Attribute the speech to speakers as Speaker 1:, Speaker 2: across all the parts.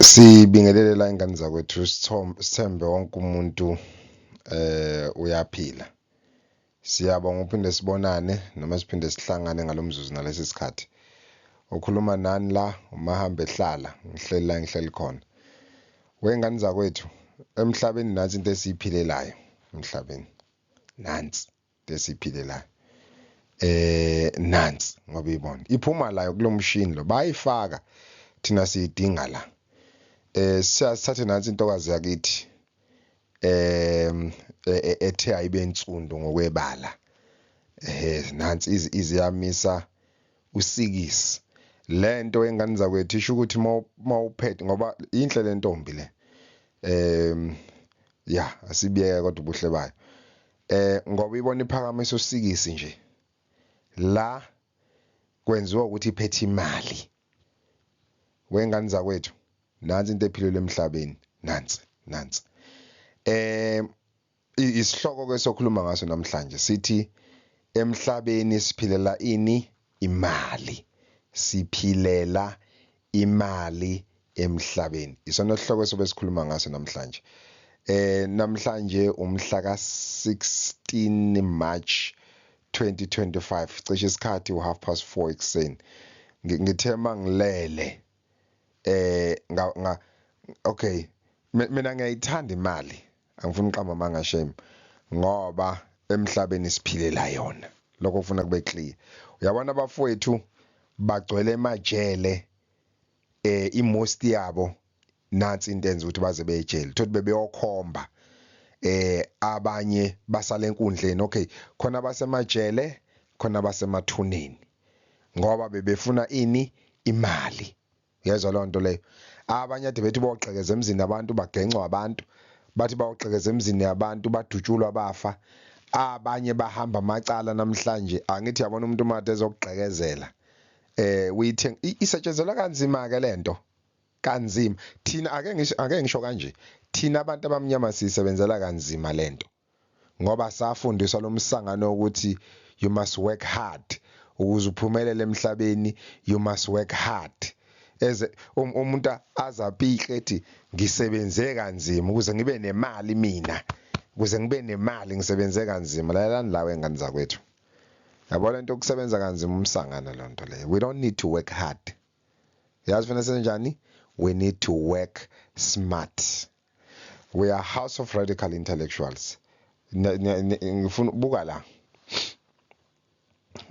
Speaker 1: Sibingelele la ingane zakwethu, sithembe wonke umuntu uyaphila. Siyabonga uphinde sibonane noma siphinde sihlangane ngalomzuzu nalesi sikhathi. Ukhuluma nani la uMahambe ehlala, ngihleli la ngihleli khona. Wey'ngane zakwethu, emhlabeni nansi into esiyiphilelayo emhlabeni, nansi into esiyiphilelayo. Nansi ngoba ibona iphuma la kulomshini lo, bayifaka thina siyidinga la. Sithathe nansi intokazi yakithi ethe ayibe nsundu ngokwebala. Nansi iziyamisa usikisi. Lento engane zakwethu isho ukuthi mawuphethe, ngoba inhle le ntombi le. Ya, asibiyeke kodwa ubuhle bayo. Ngoba ibona iphakamisa usikisi nje. La kwenziwa ukuthi iphethe imali. Wengane zakwethu, nansi into ephilele emhlabeni, nansi, nansi. Isihloko ke sokhuluma ngaso namhlanje sithi emhlabeni siphilela ini? Imali. Siphilela imali emhlabeni. Isona sihloko sobe sikhuluma ngaso namhlanje. Namhlanje umhla ka 16 March 2025, cishe isikhathi u4:30 ekuseni. Ngithe mangilele nga, nga okay, mina ngiyayithanda imali, angifuni uqamba amanga shame, ngoba emhlabeni siphilela yona. Lokho kufuna kube clear. Uyabona abafowethu bagcwele emajele, imost yabo nansi into enza ukuthi baze bejele, thothi bebeyokhomba, abanye basala enkundleni. Okay, khona basemajele, khona basemathuneni, ngoba bebefuna ini? Imali. Uyezwa leyo nto leyo? Abanye ade bethi bogqekeza emzini abantu, bagencwa abantu, bathi bawugqekeza emzini yabantu, badutshulwa bafa. Abanye bahamba amacala namhlanje. Angithi yabona umuntu uma ezokugqekezela, uyithenga, isetshenzelwa kanzima ke lento, kanzima. Thina ake ngisho kanje, thina abantu abamnyama sisebenzela kanzima lento, ngoba safundiswa lo msangano ukuthi you must work hard ukuze uphumelele emhlabeni. You must work hard. Eze umuntu azapike ethi ngisebenze kanzima ukuze ngibe nemali mina, ukuze ngibe nemali ngisebenze kanzima. Lalelani lawe ngane zakwethu, yabona into yokusebenza kanzima umsangano lo nto leyo. We don't need to work hard. Yazi funa senjani? We need to work smart. We are house of radical intellectuals. Ngifuna buka la,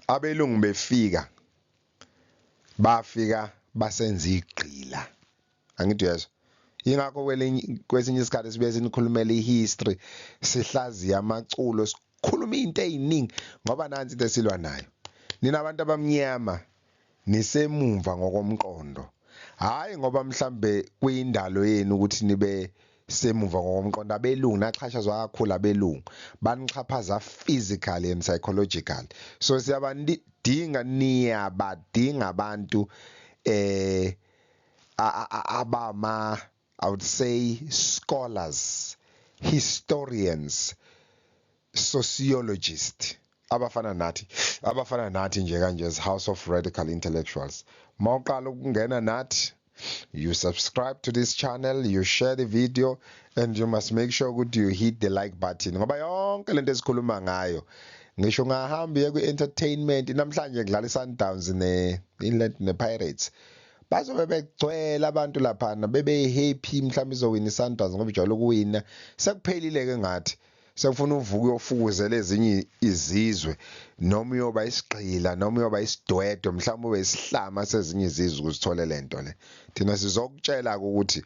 Speaker 1: abelungu befika, bafika basenza igqila, angithi uyezwa? Ingakho kwelinye kwesinye isikhathi sibuye sinikhulumela ihistory, sihlaziya amaculo, sikhuluma into eziningi, ngoba nansi into esilwa nayo. Nina abantu abamnyama nisemumva ngokomqondo, hayi ngoba mhlambe kuyindalo yenu ukuthi nibe semuva ngokomqondo. Abelungu naxhashazwa kakhulu, abelungu banixhaphaza physically and psychologically, so siyabadinga, niyabadinga abantu abama, I would say, scholars, historians, sociologists, abafana nathi nje kanje as House of Radical Intellectuals. Mawuqala ukungena nathi, you subscribe to this channel, you share the video, and you must make sure ukuthi you hit the like button, ngoba yonke lento esikhuluma ngayo, ngisho ungahamba uye kwi-entertainment namhlanje, kudlala i-Sundowns ne-Inland ne-Pirates, bazobe begcwele abantu laphana, bebe happy, mhlawumbe izowina i-Sundowns ngoba ijwayele ukuwina. Sekuphelile ke ngathi sekufuna uvuke uyofukuzela ezinye izizwe, noma uyoba isigqila, noma uyoba isidwedwe, mhlawumbe ube isihlama sezinye izizwe ukuze uthole lento le. Thina sizokutshela ukuthi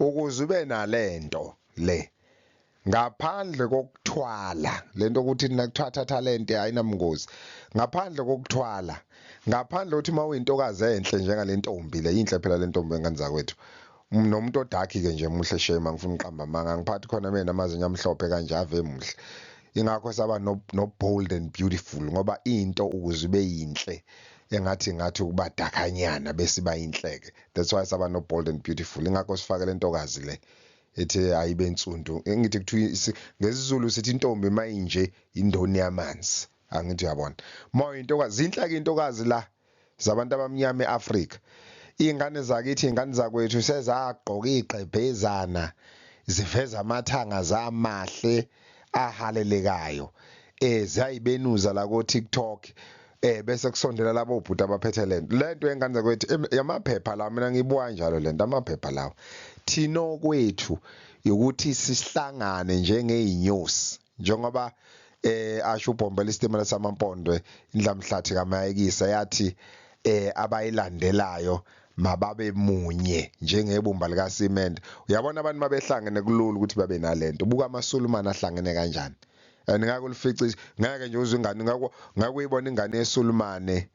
Speaker 1: ukuze ube nalento le, ngaphandle kokuthwala lento ukuthi thina kuthiwa thatha lento ayinamngozi, ngaphandle kokuthwala, ngaphandle kokuthi uma uyintokazi enhle njengale ntombi le, inhle phela le ntombi engane zakwethu, nomuntu odark ke nje muhle shame, angifuni uqamba amanga, angiphathi khona mina amazinyo amhlophe kanje, ave muhle. Ingakho saba no Bold and Beautiful, ngoba into ukuze ibe yinhle engathi ngathi ukuba darkanyana bese iba yinhleke. That's why saba no Bold and Beautiful. Ingakho sifake le ntokazi le ethe ayibe nsundu. Ngithi kuthiwa ngesiZulu sithi intombi mayinje indoni yamanzi, angithi uyabona? Uma uyintokazi, zinhle ke intokazi la zabantu abamnyama eAfrika. Iy'ngane zakithi, iy'ngane zakwethu sezagqoka iy'gqebhezana, ziveza amathanga zamahle ahalelekayo. Ziyayibenuza la ko-TikTok, bese kusondela labo bhuti abaphethe lento. Lento yengane zakwethu amaphepha la, mina ngiyibuka kanjalo lento, amaphepha lawa. Thina okwethu ukuthi sihlangane njengey'nyosi, njengoba asho uBhombela isitimela samaMpondo, indlamhlathi kaMayekisa yathi abayilandelayo mababe munye njengebumba likasimende. Uyabona abantu mabehlangene kulula ukuthi babe nalento. Buka amaSulumane ahlangene kanjani. And ngeke ulifice, ngeke nje uzwe ingane, ngeke uyibone ingane yeSulumane.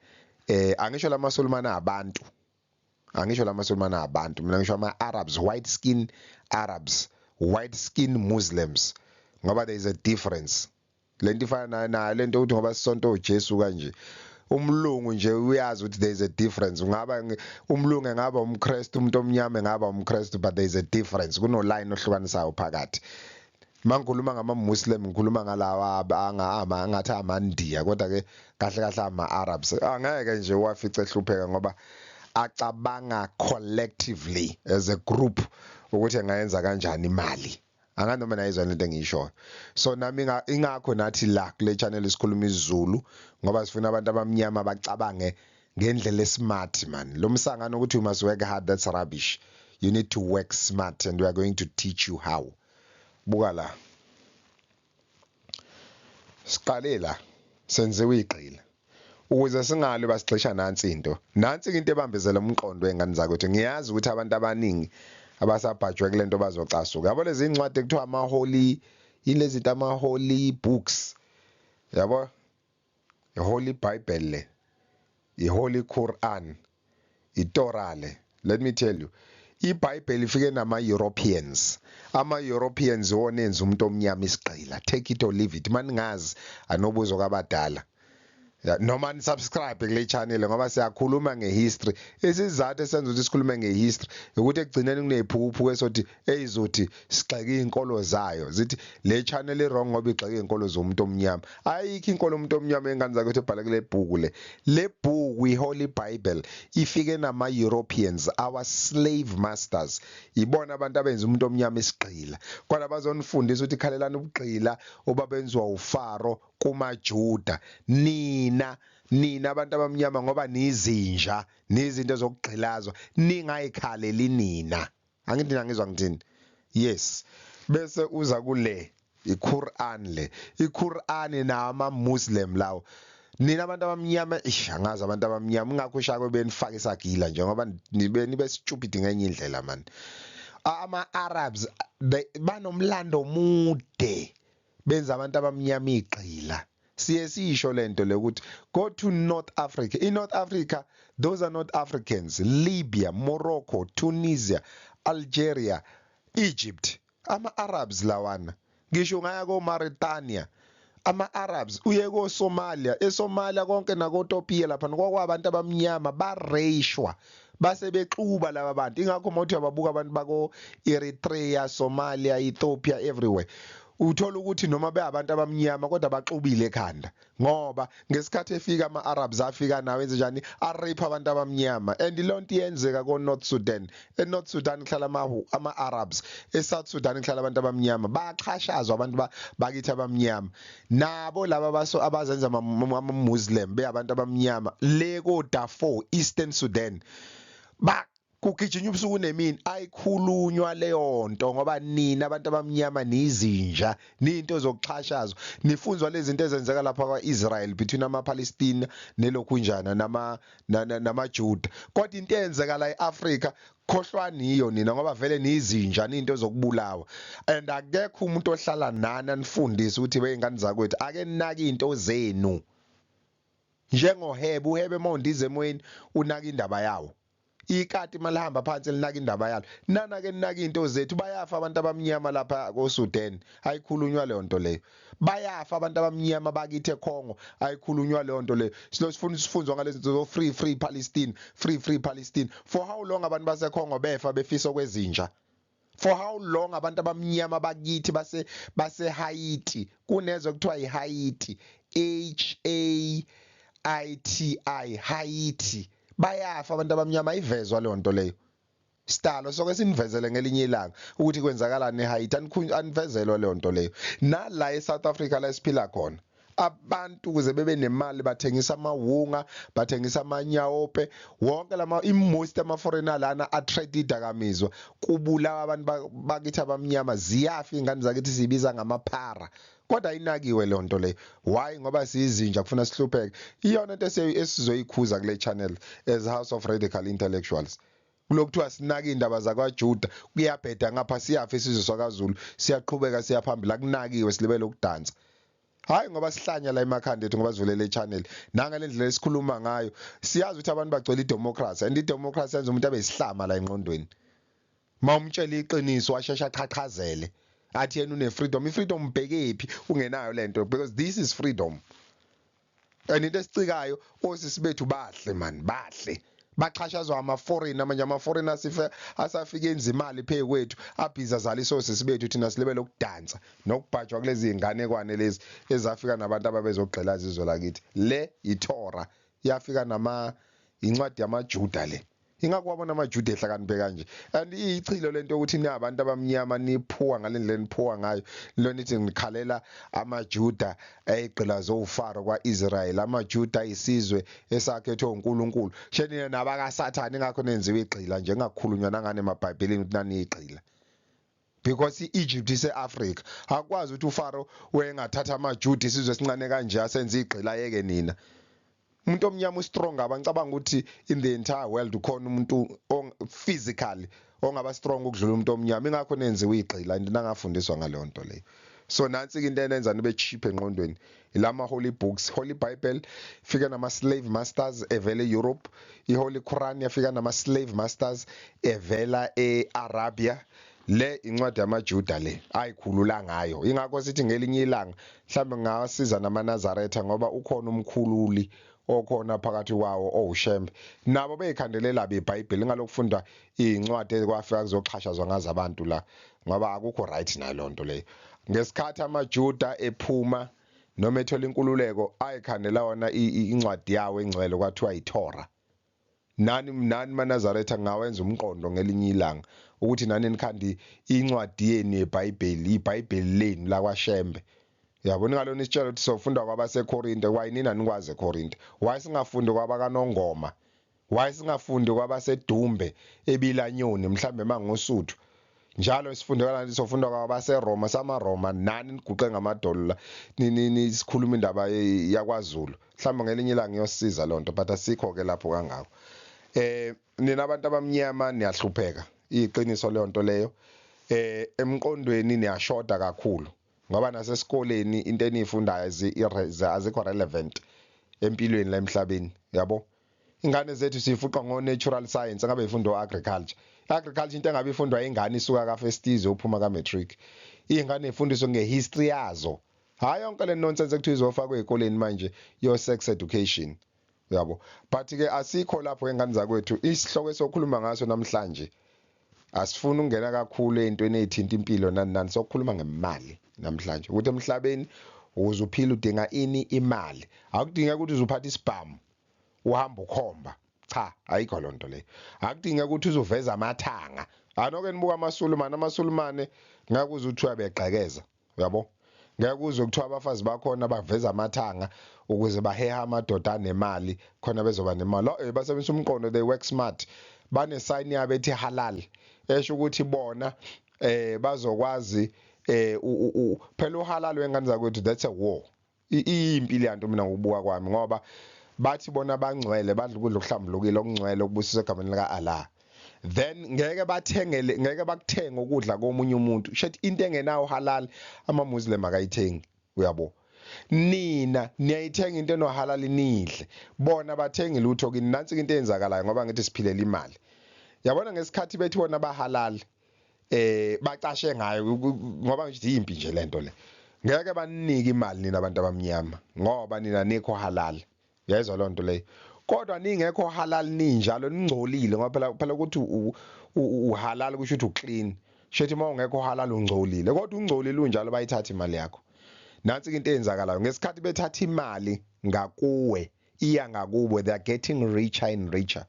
Speaker 1: Angisho lamaSulumane abantu. Angisho lamaSulumane abantu. Mina ngisho ama-Arabs, white skin Arabs, white skin Muslims. Ngoba there is a difference. Lento ifana nayo lento ukuthi ngoba sisonto uJesu kanje. Umlungu nje uyazi ukuthi there is a difference. Ungaba umlungu engaba umKristu, umuntu omnyama engaba umKristu, but there is a difference. Kuno line ohlukanisayo phakathi. Mangikhuluma ngama-Muslim, ngikhuluma ngalawa angathi amaNdiya, kodwa ke kahle kahle ama-Arabs. Angeke nje uwafice ehlupheka ngoba acabanga collectively as a group ukuthi engayenza kanjani imali. Angazi noma nayizwa lento engiyishoyo. So nami ingakho nathi la kule channel sikhuluma isiZulu, ngoba sifuna abantu abamnyama bacabange ngendlela esmart, man. Lo msangano ukuthi you must work hard, that's rubbish. You need to work smart, and we are going to teach you how. Buka la. Siqale la, senziwe igqila. Ukuze singalwi basigxisha nansi into. Nansi into ebambezela umqondo wengane zakwethu. Ngiyazi ukuthi abantu abaningi abasabhajwe kule nto bazocasuka. Yabo lezi incwadi ekuthiwa ama-holy, yini lezi zinto, ama-holy books. Yabo? I-Holy Bible le, i-Holy Quran, iTorah le. Let me tell you, iBhayibheli ifike nama-Europeans. Ama-Europeans wona enza umuntu omnyama isigqila. Take it or leave it. Maningazi anobuzo kwabadala. Noma ni-subscribe kule channel ngoba siyakhuluma ngehistory. Isizathu esenza ukuthi sikhulume ngehistory ukuthi ekugcineni kuneziphukuphuku esothi eyizothi sigxeke izinkolo zayo, zithi le channel i-wrong ngoba igxeke izinkolo zomuntu omnyama. Ayikho inkolo yomuntu omnyama engane zakwethu ebhala kule bhuku le. Le bhuku i-Holy Bible ifike nama-Europeans, our slave masters. Ibona abantu abenza umuntu omnyama isigqila. Kodwa bazonifundisa ukuthi khalelani ubugqila obabenziwa uFaro kumaJuda. Nina abantu abamnyama ngoba nizinja, nizinto zokugqilazwa, ningayikhaleli nina. Angithi nangizwa ngithini? Yes. Bese uza kule iQuran le. IQuran nama Muslim lawo. Nina abantu abamnyama, ish, angazi abantu abamnyama ingakho ushaka benifaka isagila nje ngoba nibe stupid ngenye indlela, man. Ama-Arabs banomlando omude benza abantu abamnyama igqila. Siye sisho lento le ukuthi go to North Africa. In North Africa, those are not Africans. Libya, Morocco, Tunisia, Algeria, Egypt. Ama-Arabs lawana. Ngisho ungaya ko-Mauritania, ama-Arabs, uye ko-Somalia, eSomalia konke nako-Ethiopia lapha kwakwabantu abamnyama bareyishwa, base bexuba laba bantu. Ingakho mawuthi uyababuka abantu bako-Eritrea, Somalia, Ethiopia, everywhere, uthola ukuthi noma beyabantu abamnyama kodwa baxubile ekhanda, ngoba ngesikhathi efika ama-Arabs afika nawo enze njani, arape abantu abamnyama. And lonto iyenzeka ko-North Sudan. E-North Sudan kuhlala ama-Arabs, e-South Sudan kuhlala abantu abamnyama. Bayaxhashazwa abantu bakithi abamnyama. Nabo laba abazenza ama-Muslim beyabantu abamnyama le ko-Darfur, Eastern Sudan, ba kugijinywa ubusuku nemini. Ayikhulunywa leyo nto ngoba nina abantu abamnyama nizinja, ninto zokuxhashazwa, nifunzwa lezi zinto ezenzeka lapha kwa-Israel between ama-Palestina nelokhunjana namaJuda. Kodwa into eyenzeka la e-Afrika khohlwaniyo nina ngoba vele nizinja, ninto zokubulawa. And akekho umuntu ohlala nani anifundise ukuthi beyingane zakwethu ake ninake into zenu. Njengohebe, uhebe mawundiza emoyeni unaka indaba yawo. Ikati malihamba phansi linaka indaba yalo. Nana ke ninaka into zethu. Bayafa abantu abamnyama lapha koSudan, ayikhulunywa leyo nto leyo. Bayafa abantu abamnyama bakithi eCongo, ayikhulunywa leyo nto leyo. Silo sifuna sifunzwa ngalezi zinto free free Palestine, free free Palestine. For how long abantu baseCongo befa befisa kwezinja? For how long abantu abamnyama bakithi base Haiti, kunezwe kuthiwa iHaiti, H A I T I, Haiti. Bayafa abantu abamnyama, ayivezwa leyo nto leyo. Sidalo soke sinivezele ngelinye ilanga ukuthi kwenzakalani eHaiti, anivezelwa leyo nto leyo. Nala eSouth Africa la esiphila khona, abantu ukuze bebe nemali bathengisa amawunga, bathengisa amanyaope, wonke lama most ama-foreigner lana a-trade idakamizwa, kubulawa abantu bakithi abamnyama, ziyafa iy'ngane zakithi, siyibiza ngamaphara, kodwa ayinakiwe leyo nto leyo. Why? Ngoba siyizinja, kufuna sihlupheke. Iyona into esizoyikhuza kule channel as House of Radical Intellectuals. Kulokuthiwa sinaka iy'ndaba zakwaJuda, kuyabheda ngapha, siyafa isizwe sakwaZulu, siyaqhubeka siyaphambili, akunakiwe, silibele ukudansa. Hayi ngoba sihlanya la emakhanda ethu, ngoba sivulele i-channel nangale ndlela esikhuluma ngayo, siyazi ukuthi abantu bagcwele i-democracy, and i-democracy yenza umuntu abe isihlama la engqondweni. Ma umtshela iqiniso washesha aqhaqhazele, athi yena une-freedom. I-freedom ubhekephi ungenayo lento? Because this is freedom. And into esicikayo, osisi bethu bahle man, bahle, baxhashazwa ama-foreign. Manje ama-foreign asife asafika enza imali phe kwethu, abhiza azalisa osisi bethu, thina silibele ukudansa nokubhajwa kulezi iy'nganekwane lezi ezafika nabantu ababezogqilaza izwe lakithi. Le iTorah yafika nama incwadi yamaJuda le, ingakho wabona amaJuda ehlakaniphe kanje. And iyichilo lento yokuthi ningabantu abamnyama niphuwa ngale ndlela eniphuwa ngayo lo, nithi nikhalela amaJuda ayigqilaze uFaro kwa-Israel, amaJuda ayisizwe esakhethwe uNkulunkulu, shenina nabakaSathane, ingakho nenziwe igqila nje, engakhulunywa nangane emabhayibhelini ukuthi naniyigqila, because i-Egypt ise-Africa. Akwazi ukuthi uFaro wayengathatha amaJuda, isizwe esincane kanje, asenze igqila, yeke nina. Umuntu omnyama u-strong aba ngicabanga ukuthi in the entire world ukhona umuntu physically ongaba strong ukudlula umuntu omnyama? Ingakho nenziwe igqila and nangafundiswa ngaleyo nto leyo. So nansi into enenza nibe cheap engqondweni, ilama holy books. Holy Bible fika nama slave masters evela eEurope, iHoly Quran yafika nama slave masters evela eArabia. Le incwadi yamaJuda le ayikhulula ngayo, ingakho sithi ngelinye ilanga mhlambe ngawasiza namaNazaretha, ngoba ukhona umkhululi okhona phakathi kwawo owuShembe, nabo beyikhandelela iBhayibheli ngalokufunda iy'ncwadi ekwafika kuzoxhashazwa ngazo abantu la, ngoba akukho right nayo nto leyo. Ngesikhathi amaJuda ephuma noma ethola inkululeko, ayikhandela wona incwadi yawo engcwele, kwathiwa iTorah. Nani maNazaretha ngawenza umqondo ngelinye ilanga ukuthi nani nikhandi incwadi yenu yeBhayibheli, iBhayibheli lenu lakwaShembe, yabona. Ngalona isitshelo ukuthi sofunda kwabaseKorinte, why nina nikwazi eKorinte? Why singafundi kwabakaNongoma? Why singafundi kwabaseDumbe ebilanyoni, mhlambe mangosuthu njalo sifunde kanti sofunda kwabaseRoma, samaRoma, nani niguqe ngamadolo la ni sikhuluma indaba yakwaZulu? Mhlawumbe ngelinye ilanga iyosiza lonto, but asikho ke lapho kangako. Nina abantu abamnyama niyahlupheka, iqiniso leyo nto leyo. Emqondweni niyashoda kakhulu, ngoba nasesikoleni into eniyifundayo azikho relevant empilweni la emhlabeni, yabo. Ingane zethu siyifuqa ngo-natural science, ngabe ifundwa agriculture. Agriculture into engabe ifundwa ingane isuka ka-first year, uphuma ka-matric. Iy'ngane y'fundiswe nge-history yazo, hhayi yonke le nonsense ekuthiwa izofakwa ey'koleni manje yo-sex education, yabo. But-ke asikho lapho, ngane zakwethu. Isihloko esokhuluma ngaso namhlanje, asifuni ukungena kakhulu ey'ntweni ey'thinta impilo nani nani, sokukhuluma ngemali namhlanje, ukuthi emhlabeni ukuze uphile udinga ini? Imali. Akudingeki ukuthi uzuphatha isibhamu uhamba ukhomba, cha, ayikho loo nto leyo. Akudingeki ukuthi uzuveza amathanga. Anoke nibuka amaSulumane, amaSulumane ngeke uze uthi uyabegqekeza, uyabo, ngeke uzwe kuthiwa abafazi bakhona baveza amathanga ukuze baheha amadoda anemali khona bezoba nemali. Basebenzisa umqondo, they work smart. Bane-sign yabo ethi halal, esho ukuthi bona bazokwazi phela uhalal wengane zakwethu, that's a war. Iyimpi leyanto mina ngokubuka kwami, ngoba bathi bona bangcwele, badla ukudla okuhlambulukile, okungcwele, okubusiswe egameni lika Allah, then ngeke bathengele, ngeke bakuthenga ukudla komunye umuntu. Shet into engenawo halal ama-Muslim akayithengi, uyabo. Nina niyayithenga into enohalal nidle, bona bathengi lutho kini. Nansi into eyenzakalayo, ngoba ngithi siphilela imali, yabona. Ngesikhathi bethi bona bahalal, bacashe ngayo, ngoba ngithi impi nje lento le, ngeke baninike imali nina abantu abamnyama, ngoba nina nikho halal, uyayizwa loo nto leyo. Kodwa ningekho halal, ninjalo ningcolile, ngoba phela ukuthi uhalal kusho ukuthi uclean. Shethi uma ungekho halal ungcolile, kodwa ungcolile unjalo bayithatha imali yakho. Nansi into eyenzakalayo, ngesikhathi bethatha imali ngakuwe. Iya ngakubo, they are getting richer and richer.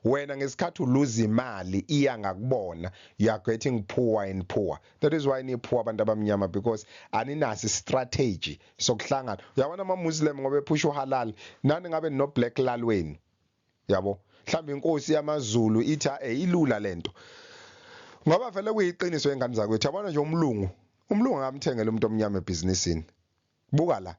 Speaker 1: Wena ngesikhathi uluza imali iya ngakubona, you are getting poor and poor. That is why ni-poor abantu abamnyama, because aninaso strategy sokuhlangana. Uyabona ama-Muslim ngoba ephusha uhalal, nani ngabe no black lal wenu, yabo? Mhlawumbe inkosi yamaZulu ithi ilula lento, ngoba vele kuyiqiniso engane zakwethu. Yabona nje umlungu angamthengela umuntu omnyama ebhizinisini. Buka la,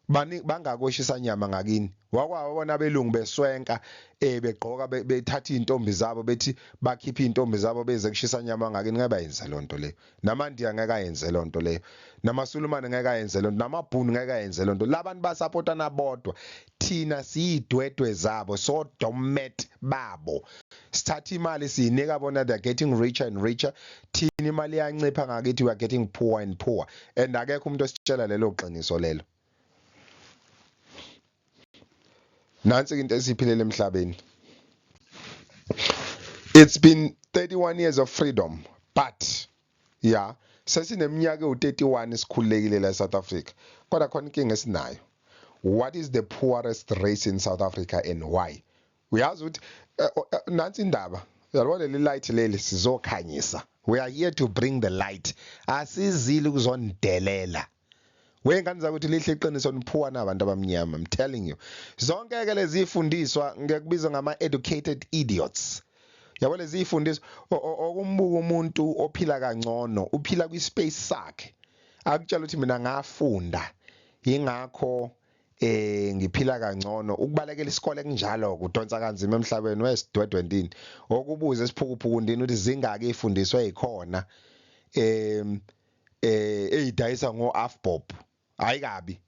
Speaker 1: bani bangakoshisa nyama ngakini, wakwabona abelungu beswenka, begqoka, bethatha izintombi zabo, bethi bakhipha izintombi zabo beze kushisa nyama ngakini. Ngeke bayenze lonto leyo. Namandiya ngeke ayenze lonto leyo, namaSulumane ngeke ayenze lonto, namabhunu ngeke ayenze lonto. Labantu basupportana bodwa, thina siyidwedwe zabo, so doormat babo. Sithatha imali siyinika bona, they are getting richer and richer. Thina imali iyancipha ngakithi, we are getting poor and poor, and akekho umuntu ositshela lelo qiniso lelo. Nansi into esiphilela emhlabeni. It's been 31 years of freedom, but yeah, sesineminyaka ewu-31 sikhululekile la eSouth Africa, kodwa khona inkinga esinayo. What is the poorest race in South Africa and why? Uyazi ukuthi nansi indaba, uyalibona leli light leli, sizokhanyisa. We are here to bring the light, asizile ukuzonidelela. Wengane zakuthi, lihle iqiniso, ni-poor nabantu abamnyama. I'm telling you, zonke ke lezi zifundiswa ngekubiza ngama educated idiots, yabo, lezi zifundiswa okumbuka umuntu ophila kangcono, uphila kwi-space sakhe, akutshela ukuthi mina ngafunda, ingakho ngiphila kangcono. Ukubalekela isikole kunjalo kudonsa kanzima emhlabeni wesidwedwe ndini. Okubuza esiphukuphuku ndini ukuthi zingaki ifundiswe ezikhona eyidayisa ngo AVBOB? Hayi kabi,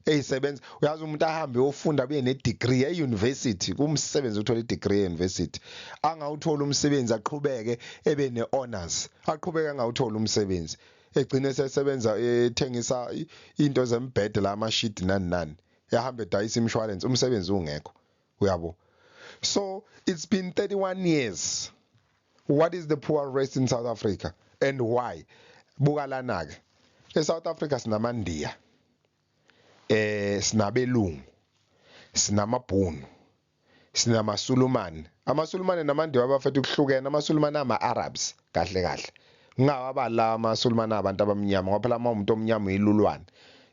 Speaker 1: eyisebenza. Uyazi umuntu ahambe uyofunda, abuye ne-degree e-university, kumsebenzi uthola i-degree e-university, angawuthola umsebenzi, aqhubeke ebe ne-honors, aqhubeke angawuthola umsebenzi, egcine sesebenza ethengisa into zembhede la, amashidi nani nani, ehamba edayisa imshwalense, umsebenzi ungekho, uyabo? So it's been 31 years. What is the poor race in South Africa and why? Buka lana ke, eSouth Africa sinamandiya, sinabelungu, sinamabhunu, sinamaSulumane. AmaSulumane namandiya, abafethu, kuhlukene. AmaSulumane ama-Arabs kahle kahle, kungawabala amaSulumane abantu abamnyama, ngoba phela uma umuntu omnyama uyilulwane,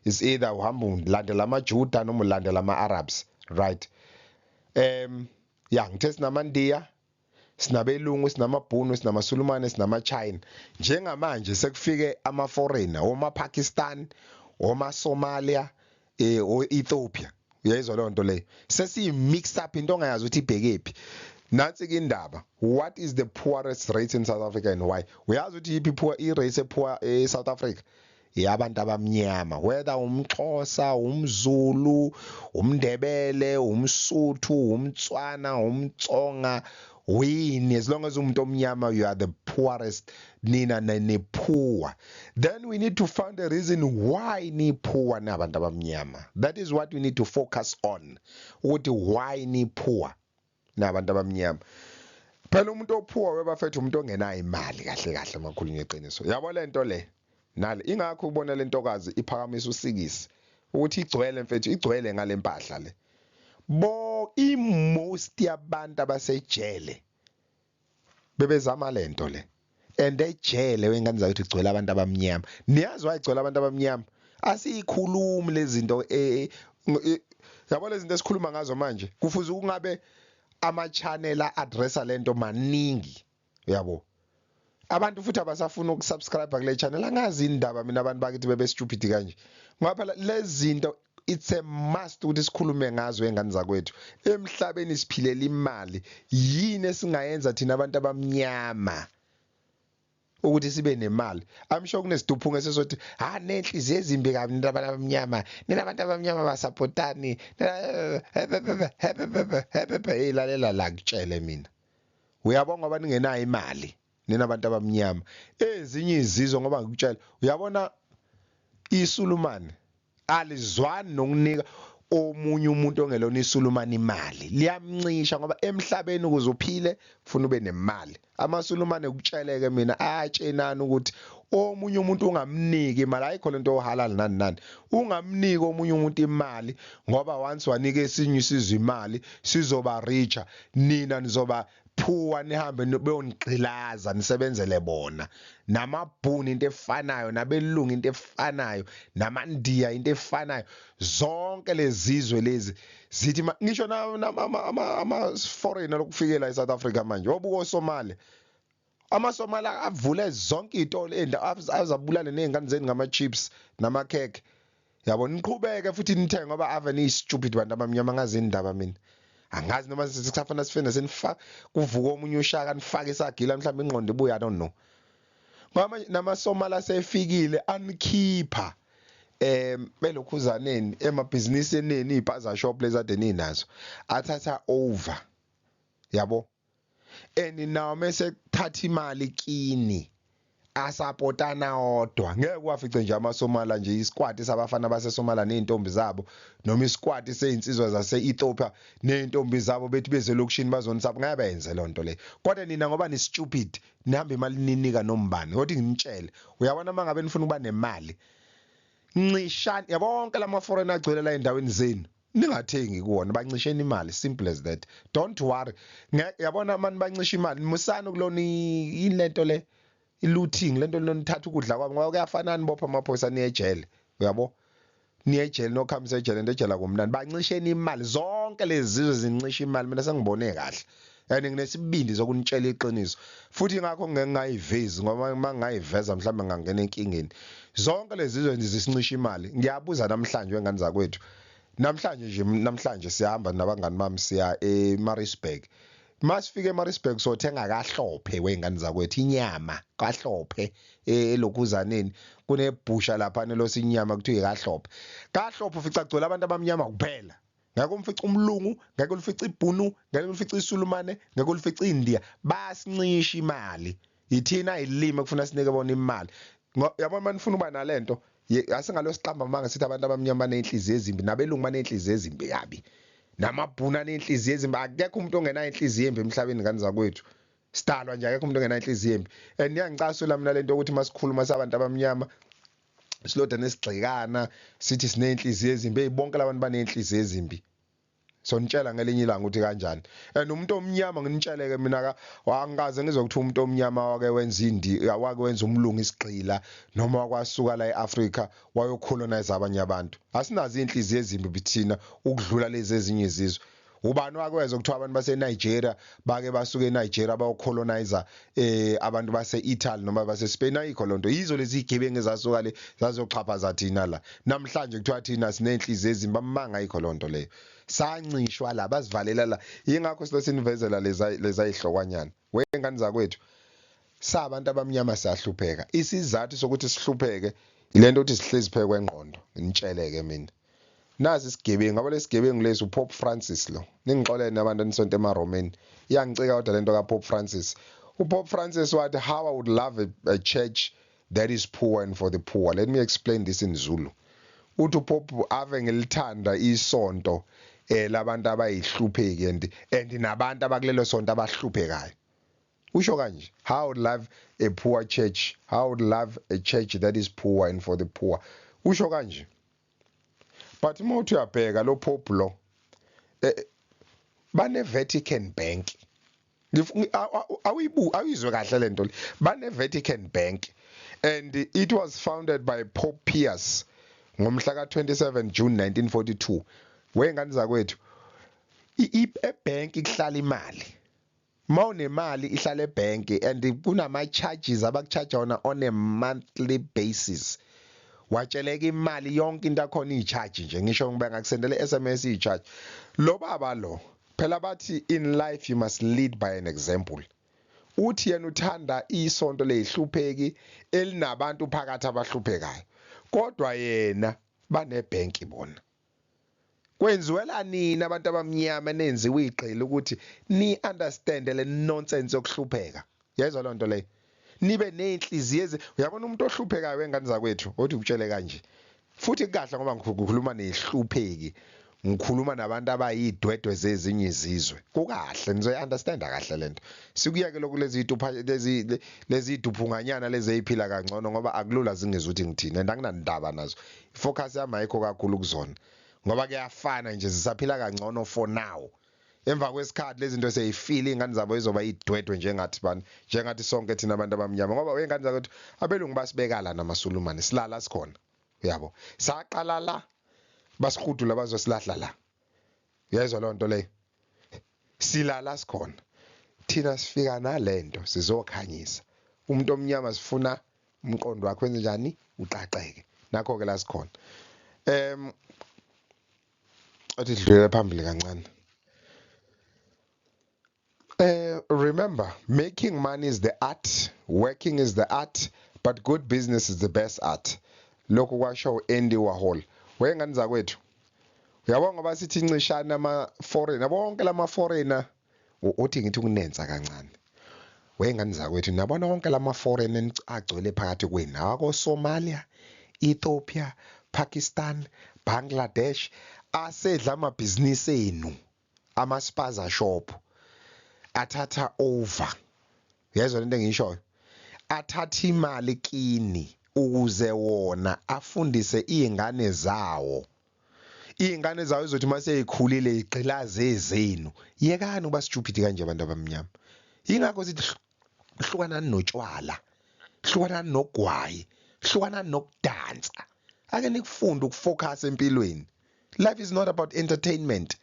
Speaker 1: is either uhamba ulandela amaJuda noma ulandela ama-Arabs, right? Ya, ngithe sinamandiya, sinabelungu, sinamabhunu, sinamaSulumane, sinama-China. Njengamanje sekufike ama-foreigner, oma-Pakistan, oma-Somalia, o-Ethiopia, uyayizwa leyo nto leyo? Sesiyi-mix up, into ongayazi ukuthi ibhekephi. Nansi ke indaba, what is the poorest race in South Africa and why? Uyazi ukuthi yiphi poor i-race e-poor e-South Africa? Yabantu abamnyama, whether umXhosa, umZulu, umNdebele, umSuthu, umTswana, umTsonga, wini, as long as umuntu omnyama, you are the poorest. Nina ni poor. Then we need to find a reason why ni poor nabantu abamnyama. That is what we need to focus on, ukuthi why ni poor nabantu abamnyama. Phela umuntu o-poor, webafethu, umuntu ongenayo imali kahle kahle, makhulunywa iqiniso, yabo lento le nale. Ingakho ubona lentokazi iphakamisa usikisi ukuthi igcwele, mfethu, igcwele ngalempahla le. Bo i-most yabantu abasejele bebezama lento le, and ejele, wengane zakuthi, igcwele abantu abamnyama. Niyazi why igcwele abantu abamnyama? Asiyikhulumi lezi zinto, yabo, lezi zinto esikhuluma ngazo manje. Kufuze kungabe ama-channel a-addressa lento maningi, uyabo? Abantu futhi abasafuna ukusubscribe kule channel. Angazi indaba mina abantu bakithi bebe stupid kanje, ngoba phela lezi zinto it's a must ukuthi sikhulume ngazo, engane zakwethu. Emhlabeni siphilela imali. Yini esingayenza thina abantu abamnyama ukuthi sibe nemali? I'm sure kunesiduphunga esizothi, ha, nenhliziyo ezimbi kabi nina abantu abamnyama, nina abantu abamnyama basupportani. Hey, lalela la, kutshele mina, uyabonga ngoba ningenayo imali nina abantu abamnyama. Ezinye izizwe, ngoba ngikutshela, uyabona iSulumane alizwani nokunika omunye umuntu ongelona iSulumane imali, liyamncisha, ngoba emhlabeni ukuze uphile ufuna ube nemali. Amasulumane, kutsheleke mina, ayatshenana ukuthi omunye umuntu ungamniki imali. Ayikho lento ohalal nani nani, ungamniki omunye umuntu imali, ngoba once wanika esinye isizwe imali, sizoba richer, nina nizoba poor, nihambe beyonigqilaza, nisebenzele bona. Namabhunu into efanayo, nabelungu into efanayo, namandiya into efanayo. Zonke lezizwe lezi zithi ngisho ama-foreigner lokufikela e-South Africa manje, obuka oSomalia, amaSomalia avule zonke iy'tolo, azabulale ney'ngane zenu ngama-chips namakhekhe, yabo. Niqhubeke futhi nithenge, ngoba ave niyi-stupid bantu abamnyama. Ngazi indaba mina, angazi noma sisafana sifende senifaka kuvuka omunye ushaka, nifake isagila, mhlawumbe ingqondo ibuya, I don't know. Ngoba manje namaSomali asefikile anikhipha belokhuzaneni emabhizinisini eni, iy'paza shop lezi ade ninazo, athatha over, yabo. And nawo mase kuthatha imali kini, asapotana odwa. Ngeke wafice nje amaSomali nje, isikwati sabafana baseSomalia nezintombi zabo, noma isikwati sezinsizwa zase-Ethiopia nezintombi zabo, bethi beze elokishini bazonisapha. Ngeke benze lonto le. Kodwa nina, ngoba ni stupid, nihamba imali ninika nombani. Kodwa nginitshele, uyabona, mangabe nifuna ukuba nemali, ncishani yabo wonke lama foreign agcwele la endaweni zenu, ningathengi kuwona, bancisheni imali, simple as that. Don't worry, yabona, mani bancisha imali, musani kulona yini lento le, i-looting lento, lonithatha ukudla kwabo, ngoba kuyafana nibopha amaphoyisa, niye ejele, uyabo, niye ejele, nokhambisa ejele, into ejele kumnandi. Bancisheni imali, zonke lezi zizwe zincisha imali. Mina sengibone kahle and nginesibindi sokunitshela iqiniso futhi, ngakho ngeke ngayivezi, ngoba uma ngayiveza mhlawumbe ngangena enkingeni. Zonke lezi zizwe zisincisha imali. Ngiyabuza namhlanje, wengane zakwethu, namhlanje nje, namhlanje siyahamba nabangani bami, siya eMaritzburg. Masifika eMaritzburg, sothenga kahlophe, wey'ngane zakwethu, inyama kahlophe elokhuzaneni. Kunebhusha lapha nelosa inyama, kuthiwa ikahlophe. Kahlophe ufica kugcwele abantu abamnyama kuphela. Ngeke umfice umlungu, ngeke ulifice ibhunu, ngeke ulifice isulumane, ngeke ulifice iNdiya. Bayasincisha imali. Yithina ilimi ekufuna sinike bona imali. Yabona, manifuna ukuba nalento, asingalo siqamba amanga sithi abantu abamnyama baney'nhliziyo ezimbi. Nabelungu baney'nhliziyo ezimbi kabi, namabhunu aney'nhliziyo ezimbi. Akekho umuntu ongenayo inhliziyo embi emhlabeni, ngane zakwethu. Sidalwa nje, akekho umuntu ongenayo inhliziyo embi. And iyangicasula mina lento yokuthi masikhuluma sabantu abamnyama siloda nesigxekana, sithi siney'nhliziyo ezimbi. Hey, bonke labantu baney'nhliziyo ezimbi. So nitshela ngelinye ilanga ukuthi kanjani. And umuntu omnyama, nginitsheleke mina, ka angikaze ngizwe ukuthi umuntu omnyama wake wenza indi, wake wenza umlungu isigqila, noma wakwasuka la eAfrika wayocolonize abanye abantu. Asinazo inhliziyo ezimbi thina ukudlula lezi ezinye izizwe. Ubani wakwezwa kuthiwa abantu base-Nigeria bake basuka eNigeria bayocolonize abantu base-Italy noma base-Spain? Ayikho lonto. Yizo lezi zigebengu ezasuka le zazoxhaphaza thina la. Namhlanje kuthiwa thina siney'nhliziyo ezimbi. Amanga, ayikho lonto leyo. Sancishwa la, basivalela la, yingakho silo sinivezela leza leza yihlokanyana. Wengane zakwethu, sabantu abamnyama siyahlupheka. Isizathu sokuthi sihlupheke ilento ukuthi sihlezi phezu kwengqondo. Nginitsheleke mina, nazi isigebengu, ngoba lesigebengu lesi uPope Francis lo. Ningixolele abantu enisonto emaRomeni, iyangicika kodwa lento kaPope Francis. UPope Francis wathi, "How I would love a church that is poor and for the poor." Let me explain this in Zulu. Uthi uPope, ave ngilithanda isonto labantu abayihlupheki and nabantu abakulelo sonto abahluphekayo. Usho kanje, "How I would love a poor church, how I would love a church that is poor and for the poor." Usho kanje, but uma uthi uyabheka lo Pope lo, bane Vatican Bank. Awuyibu, awuyizwe kahle lento le. Bane Vatican Bank and it was founded by Pope Pius ngomhla ka27 June 1942. Wengane zakwethu, ebank kuhlala imali. Mawunemali ihlala ebank and kunama charges abakucharge wona on a monthly basis. Watsheleka imali yonke, into akhona i-charge nje, ngisho ngibe ngakusendela SMS, i-charge. Lo baba lo phela, bathi in life you must lead by an example. Uthi yena uthanda isonto leyihlupheki elinabantu phakathi abahluphekayo, kodwa yena banebhenki bona. Kwenziwela nini abantu abamnyama nenziwe igqila ukuthi ni understand le nonsense yokuhlupheka? Yezwa lonto leyo, nibe nezinhliziyo ezi, uyabona, umuntu ohluphekayo, wengane zakwethu, othi ukutshele kanje futhi kahle, ngoba ngikhuluma nehlupheki. Ngikhuluma nabantu abayidwedwe zezinye izizwe. Kukahle, nizoyi-understanda kahle lento. Sikuyeke lokhu lezi tupha lezi duphunganyana lezi eziphila kangcono, ngoba akulula zingezwe ukuthi ngithini, and anginandaba nazo. Ifocus yami ayikho kakhulu kuzona, ngoba kuyafana nje, zisaphila kangcono for now. Emva kwesikhathi lezi zinto seyifile, iy'ngane zabo izoba idwedwe njengathi bani, njengathi sonke thina abantu abamnyama, ngoba wey'ngane zakwethu, abelungu basibeka la namaSulumane, silala sikhona, uyabo. Saqala la, basihudula, bazosilahla la. Uyayizwa leyo nto leyo? Silala sikhona thina, sifika nalento sizokhanyisa umuntu omnyama, sifuna umqondo wakhe wenze njani, uqaqeke. Nakho-ke la sikhona. Athi dlulele phambili kancane. Remember, making money is the art, working is the art, but good business is the best art. Lokhu kwasho u-Andy Warhol. Wengane zakwethu, uyabona, ngoba sithi incishana ama-foreigner, bonke lama-foreigner, uthi ngithi ukunensa kancane. Wengane zakwethu, niyabona, wonke lama-foreigner agcwele phakathi kwenu, awako-Somalia, Ethiopia, Pakistan, Bangladesh, asedla amabhizinisi enu, ama-spaza shop, athatha over. Uyezwa lento engiyishoyo? Athatha imali kini ukuze wona afundise iy'ngane zawo. Iy'ngane zawo izothi uma seyikhulile igqilaze ezenu. Yekani ukuba stupid kanje, abantu abamnyama. Yingakho sithi hlukanani notshwala, hlukanani nogwayi, hlukanani nokudansa. Ake nikufunde ukufocus empilweni. Life is not about entertainment.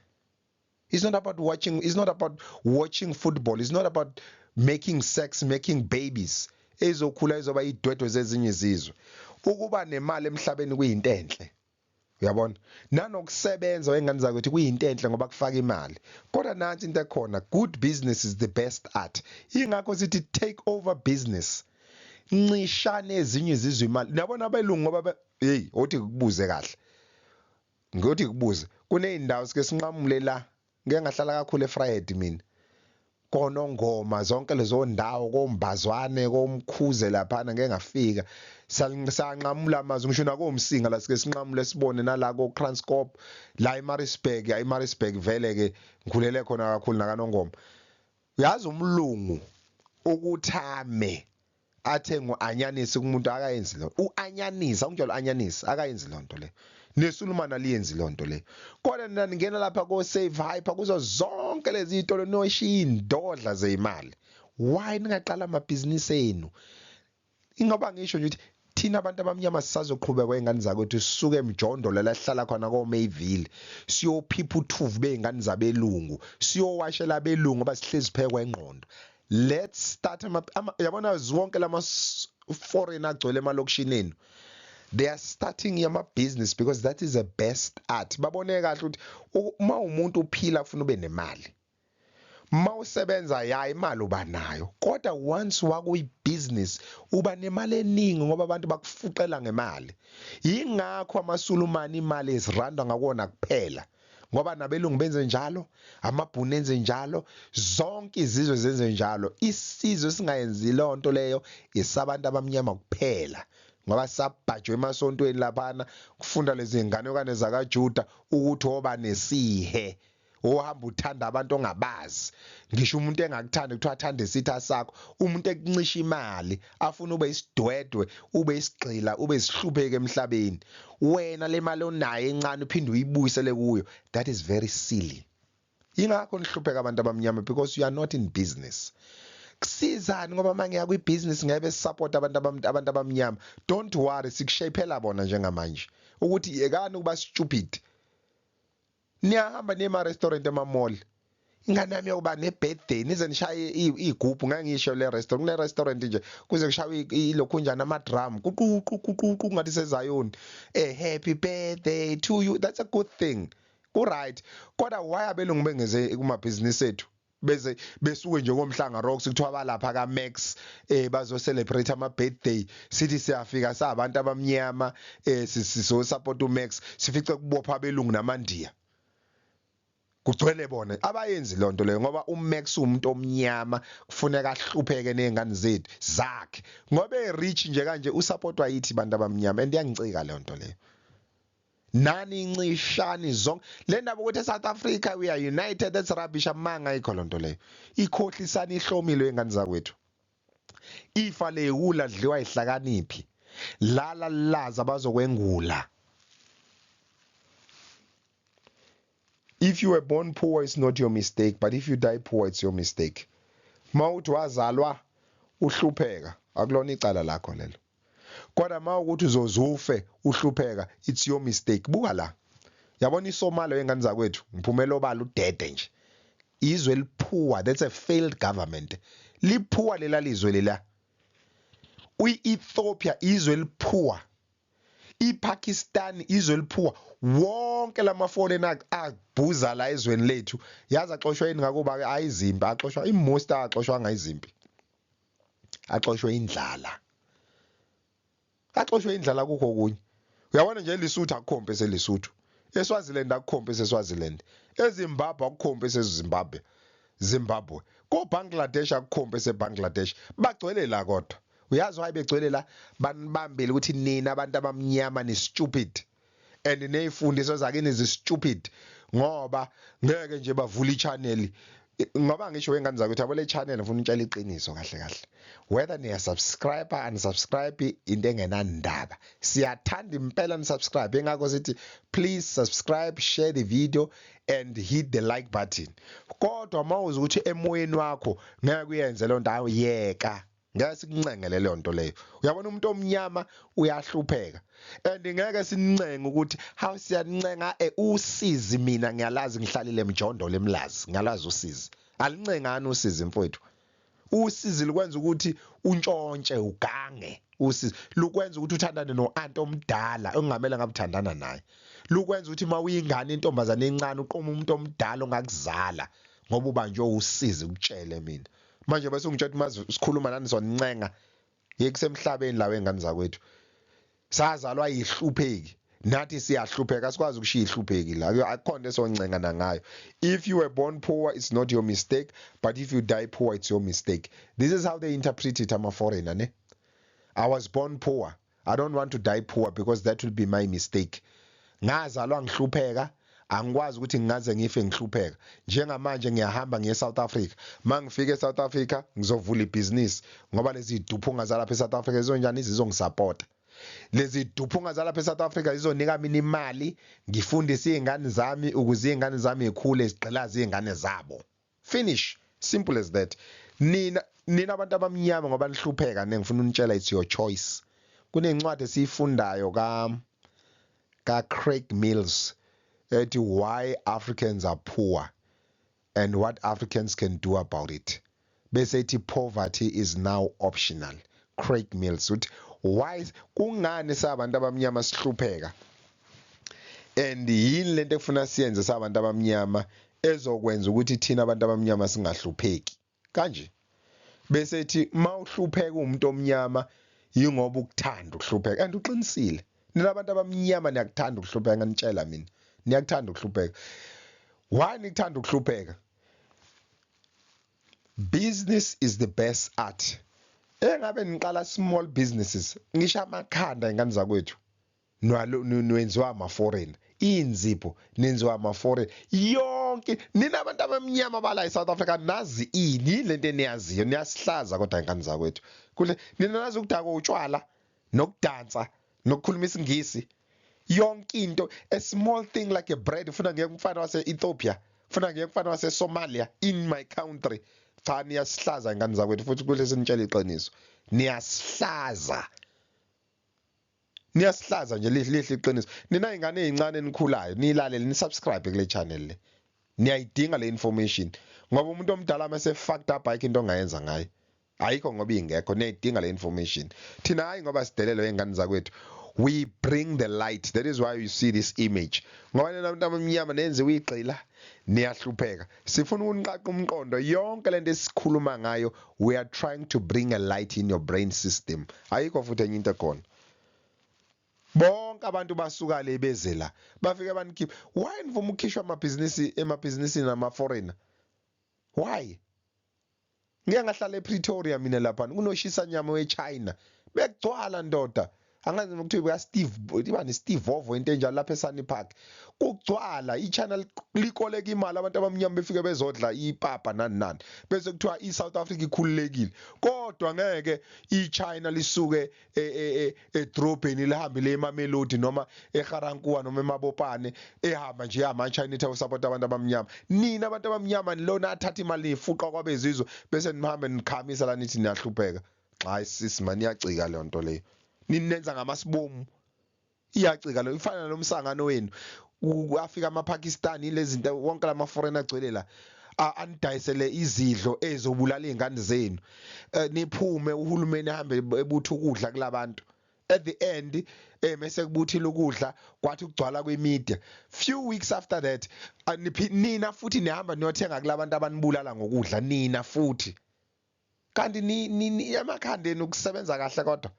Speaker 1: It's not about watching football. It's not about making sex, making babies. Ezokhula izoba idwedwe zezinye izizwe. Ukuba nemali emhlabeni kuyinto enhle. Uyabona? Nanokusebenza, wengane zakwethu, kuyinto enhle ngoba kufaka imali. Kodwa nansi into ekhona, good business is the best art. Ingakho sithi take over business. Ncishane ezinye izizwe imali. Niyabona abelungu, ngoba hey, othi kubuze kahle. Ngothi kubuze, kuneyindawo sike sinqamule la. Ngeke ngahlala kakhulu eVryheid mina. Konongoma, zonke lezo ndawo, kombazwane, komkhuze laphana, ngeke ngafika. Sanqamula amazwi ngisho nakomsinga la, sike sinqamule sibone nala ko Kranskop la eMaritzburg. eMaritzburg vele ke ngikhulele khona kakhulu nakanongoma. Uyazi, umlungu ukuthame athenga uanyanisi kumuntu akayenzi lo uanyanisi, awungitshela, uanyanisi akayenzi lonto le, nesulumana aliyenzi lonto le. Kodwa nina ningena lapha ko Save Hyper, kuzo zonke lezi zitolo, noshiya indodla zeyimali. Why ningaqala amabhizinisi enu? Ingoba ngisho nje ukuthi thina abantu abamnyama sisazoqhubeka, kwey'ngane zakwethu, sisuke emjondolo la sihlala khona ko-Mayville, siyophipha uthuvi bey'ngane zabelungu, siyowashela abelungu ngoba sihlezi phekwa engqondo. Let's start yabona, zonke lama foreign agcwele emalokishini enu, they are starting ama-business because that is the best art. Babone kahle ukuthi uma umuntu uphila ufuna ube nemali. Uma usebenza ya imali uba nayo, kodwa once wakuyi-business uba nemali eningi ngoba abantu bakufuqela ngemali. Yingakho amaSulumane imali eziranda ngakona kuphela, ngoba nabelungu benze njalo, amabhunu enze njalo, zonke izizwe zenze njalo. Isizwe singayenzi leyo nto leyo isabantu abamnyama kuphela, ngoba sabhajwe emasontweni laphana kufunda lezi nganekwane zakaJuda ukuthi woba nesihe, ohamba uthanda abantu ongabazi, ngisho umuntu engakuthandi kuthiwa athande isitha sakho, umuntu ekuncisha imali afuna ube isidwedwe, ube isigqila, ube isihlupheke emhlabeni. Wena le mali onayo encane uphinde uyibuyisele kuyo. That is very silly. Ingakho nihlupheka, abantu abamnyama, because you are not in business. Kusizani ngoba mangiya kwi-business ngeke support abantu abamnyama? Don't worry, sikushaphela bona njengamanje ukuthi yekani ukuba stupid. Niyahamba niye ema-restaurant, ema-mall, ingane yami yokuba ne-birthday, nize nishaye iy'gubhu. Ngeke ngisho le restaurant, kune restaurant nje kuze kushaywe ilokhunjana, ama-drum, kuququ kuququ, ngathi sezayoni, happy birthday to you. That's a good thing, ku-right. Kodwa why abelungu bengeze kumabhizinisi ethu, beze besuke nje komhlanga Rocks, kuthiwa balapha ka Max, bazo celebrate ama birthday, sithi siyafika sabantu abamnyama, sizo support uMax, sifice kubopha abelungu namandiya, kugcwele bona? Abayenzi lonto leyo ngoba uMax umuntu omnyama, kufuneka ahlupheke nezingane zethu zakhe ngoba e-rich nje kanje, usupportwa yithi bantu abamnyama, and iyangicika leyo nto leyo. Nani incishani zonke le ndaba ukuthi eSouth Africa we are united, that's rubbish. Amanga, ayikho lonto leyo. Ikhohlisana ihlomile ingane zakwethu. Ifa lewula dliwa ihlakaniphi. Lala laza bazokwengula. If you were born poor, it's not your mistake, but if you die poor, it's your mistake. Mawuthi wazalwa uhlupheka, akulona icala lakho lelo. Kodwa mawukuthi uzozufe uhlupheka, it's your mistake. Buka la. Yabona iSomalia, ingane zakwethu, ngiphumela obala udede nje. Izwe elipoor, that's a failed government. Lipoor lela lizwe lela. Uyi-Ethiopia, izwe elipoor. iPakistan, izwe elipoor. Wonke lama foreign abhuza la ezweni lethu, yazi axoshwa yini? Ngakuba ayizimpi axoshwa, imost axoshwa ngayizimpi, axoshwe indlala, axoshwe indlala. Kukho okunye, uyabona nje, eLesotho akukho mpi eseLesotho, eSwaziland akukho mpi eseSwaziland, eZimbabwe akukho mpi eseZimbabwe, Zimbabwe, ko Bangladesh akukho mpi eseBangladesh. Bagcwele la, kodwa uyazi why begcwele la? Banibambile ukuthi nina abantu abamnyama ni stupid and nezifundiso zakini zi stupid, ngoba ngeke nje bavule i-channel. Ngoba ngisho, wengane zakwethu, yabo, le channel ngifuna utshela iqiniso kahle kahle, whether niya subscribe, unsubscribe, into engenandaba. Siyathanda impela ni subscribe, engakho sithi please subscribe, share the video and hit the like button. Kodwa mawuza ukuthi emoyeni wakho ngeke uyenze lonto, awuyeka, ngeke sikuncengele leyo nto leyo. Uyabona, umuntu omnyama uyahlupheka and ngeke sincenge ukuthi hawu, siyancenga. Usizi mina ngiyalazi, ngihlalile emjondolo eMlazi, ngiyalazi usizi. Alincengani usizi, mfowethu. Usizi lukwenza ukuthi untshontshe, ugange. Usizi lukwenza ukuthi uthandane no-anti omdala okungamele ngabe uthandana naye. Lukwenza ukuthi uma uyingane, intombazane encane, uqoma umuntu omdala ongakuzala ngoba ubanjwe usizi. Ukutshele mina manje, bese ungitshela ukuthi mazi sikhuluma nani soncenga. Yekusemhlabeni la, wengane zakwethu, sazalwa yihlupheki nathi, siyahlupheka, asikwazi ukushiya ihlupheki la. Akukhona into esoncengana ngayo. If you were born poor, it's not your mistake, but if you die poor, it's your mistake. This is how they interpret it, ama-foreigner ne. I was born poor, I don't want to die poor because that will be my mistake. Ngazalwa ngihlupheka, angikwazi ukuthi ngingaze ngife ngihlupheka. Njengamanje ngiyahamba ngiye eSouth Africa. Mangifika eSouth Africa ngizovula ibhizinisi, ngoba lezi duphunga zalapha eSouth Africa zizonjani? Zizongisupporta. Lezi duphunga zalapha eSouth Africa zizonika mina imali, ngifundise izingane zami ukuze izingane zami zikhule zigqilaze izingane zabo. Finish, simple as that. Nina abantu abamnyama, ngoba nihlupheka, ngifuna unitshela, it's your choice. Kunencwadi esiyifundayo ka Craig Mills ethi "Why Africans Are Poor and What Africans Can Do About It", bese ethi "Poverty is now optional". Craig Mills uthi why, kungani sabantu abamnyama sihlupheka and yini lento ekufuna siyenze sabantu abamnyama ezokwenza ukuthi thina abantu abamnyama singahlupheki kanje. Bese ethi mawuhlupheka umuntu omnyama yingoba ukuthanda ukuhlupheka, and uqinisile. Nina abantu abamnyama niyakuthanda ukuhlupheka, nganitshela mina, niyakuthanda ukuhlupheka. Why nikuthanda ukuhlupheka? Business is the best art. Engabe niqala small businesses, ngisho amakhanda, ingane zakwethu, nwenziwa ama-foreign, inzipho nenziwa ama-foreign yonke. Nina abantu abamnyama bala eSouth Africa nazi ini lento eniyaziyo? Niyasihlaza kodwa, ingane zakwethu. Kuhle nina nazi ukudakwa utshwala nokudansa nokukhuluma isiNgisi, yonke into. A small thing like a bread, ufuna ngeke umfana wase-Ethiopia, ufuna ngeke umfana wase-Somalia in my country. Cha, niyasihlaza, ingane zakwethu, futhi kuhle sinitshela iqiniso, niyasihlaza, niyasihlaza nje. Lihle lihle iqiniso. Nina ingane ezincane enikhulayo, niyilalele, nisubscribe kule channel le, niyayidinga le information, ngoba umuntu omdala mase fucked up ayikho into ongayenza ngaye, ayikho ngoba ingekho. Niyayidinga le information. Thina hayi ngoba sidelelwe, ingane zakwethu, we bring the light. That is why you see this image, ngoba nina abantu abamnyama nenziwe igqila, niyahlupheka. Sifuna ukuniqaqa umqondo. Yonke lento esikhuluma ngayo, we are trying to bring a light in your brain system. Ayikho futhi enye into ekhona. Bonke abantu basuka le beze la, bafike banikhipha. Why nivuma ukukhishwa amabhizinisi emabhizinisini nama-foreigner? Why? Ngike ngahlala ePretoria mina, lapha kunoshisa nyama weChina, bekugcwala ndoda. Angazi nokuthiwa ka Steve, iba ne Steve Vovo, into enjalo lapha eSunny Park. Kugcwala i-channel, likoleka imali, abantu abamnyama befike bezodla ipapa nani nani, bese kuthiwa iSouth Africa ikhululekile. Kodwa ngeke iChina lisuke edrobheni lihambe le eMamelodi noma eGarankuwa noma eMabopane, ehamba nje ama-China ethi support abantu abamnyama. Nina abantu abamnyama nilona athatha imali niyifuqa kwabezizwe, bese nihambe nikhamisa la nithi niyahlupheka. Hayi sisi man, iyacika leyo nto leyo ninenza ngamasibomu, iyacika leyo. Ifana nomsangano wenu, afika amaPakistan, lezi zinto wonke lama foreign agcwele la, anidayisele izidlo ezobulala izingane zenu. Niphume, uhulumeni ahambe ebutha ukudla kulabantu. At the end mase kubuthile ukudla, kwathi kugcwala kwimedia. Few weeks after that, nina futhi nihamba niyothenga kulabantu abanibulala ngokudla nina futhi. Kanti ni emakhandeni ukusebenza kahle, kodwa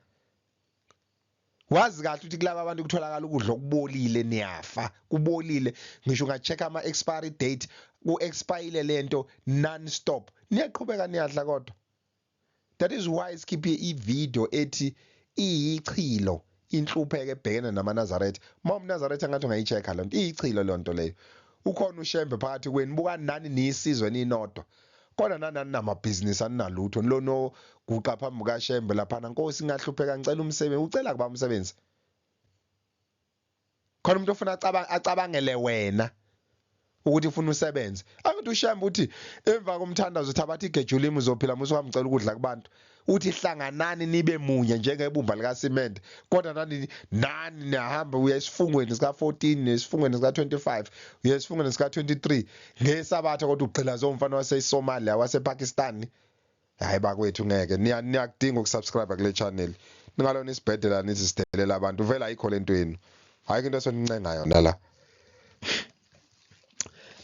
Speaker 1: wazi kahle ukuthi kulaba abantu kutholakala ukudla okubolile, niyafa kubolile. Ngisho unga-check ama expiry date, ku-expire lento non stop, niyaqhubeka niyadla kodwa. That is why sikhiphe i-video ethi iyichilo inhlupheko ebhekene namaNazaretha. Uma umNazaretha ngathi ungayi-check-a lento, iyichilo leyo nto leyo. Ukhona uShembe phakathi kwenu, bukani nani niyisizwe ninodwa, kodwa nani namabhizinisi, aninalutho. Nilono guqa phambi kukaShembe laphana, "Nkosi, ngiyahlupheka, ngicela umsebenzi." Ucela kuba umsebenzi khona umuntu ofuna acabangele wena ukuthi ufuna usebenze. Angithi uShembe uthi emva komthandazo, "Thabatha igejulimi, uzophila, musu wamcela ukudla kubantu." Uthi hlanganani nibe munye njengebumba likasimende, kodwa nani nani nihamba uya esifungweni sika 14, nesifungweni sika 25, uya esifungweni sika 23 ngesabatha, kodwa ugqilaze umfana waseSomalia, wasePakistan. Hayi bakwethu, ngeke, niyakudinga ukusubscribe kule channel. Ningalona isibhedlela nithi sidelela abantu, vele ayikho lento yenu, ayikho into esonincenga yona la.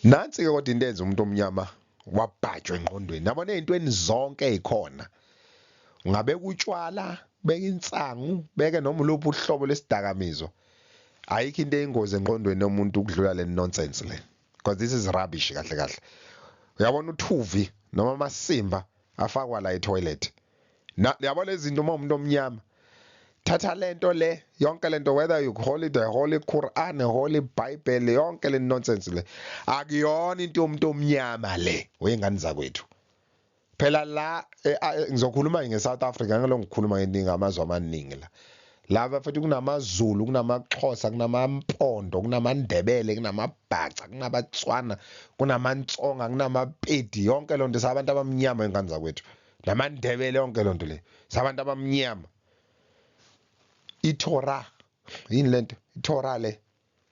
Speaker 1: Nansi ke kodwa into enza umuntu omnyama wabhajwa engqondweni. Yabona, ey'ntweni zonke ey'khona, ungabeka utshwala, beka insangu, beke noma uluphi uhlobo lesidakamizwa, ayikho into eyingozi engqondweni yomuntu ukudlula le nonsense le, because this is rubbish kahle kahle. Uyabona, uthuvi noma amasimba afakwa la etoilet na, yabo lezi zinto. Uma umuntu omnyama thatha lento le, yonke lento, whether you call it a holy Quran, a holy Bible, yonke le nonsense le akuyona into yomuntu omnyama le. Wengane zakwethu, phela la ngizokhuluma ngeSouth Africa, ngeke ngikhuluma ngeningi amazwe amaningi la. Laba futhi kunamaZulu, kunamaXhosa, kunamaMpondo, kunamaNdebele, kunamaBhaca, kunabaTswana, kunamaNtsonga, kunamaPedi, yonke lonto sabantu abamnyama, ingane zakwethu, namaNdebele, yonke lonto le sabantu abamnyama. ITorah yini lento? ITorah le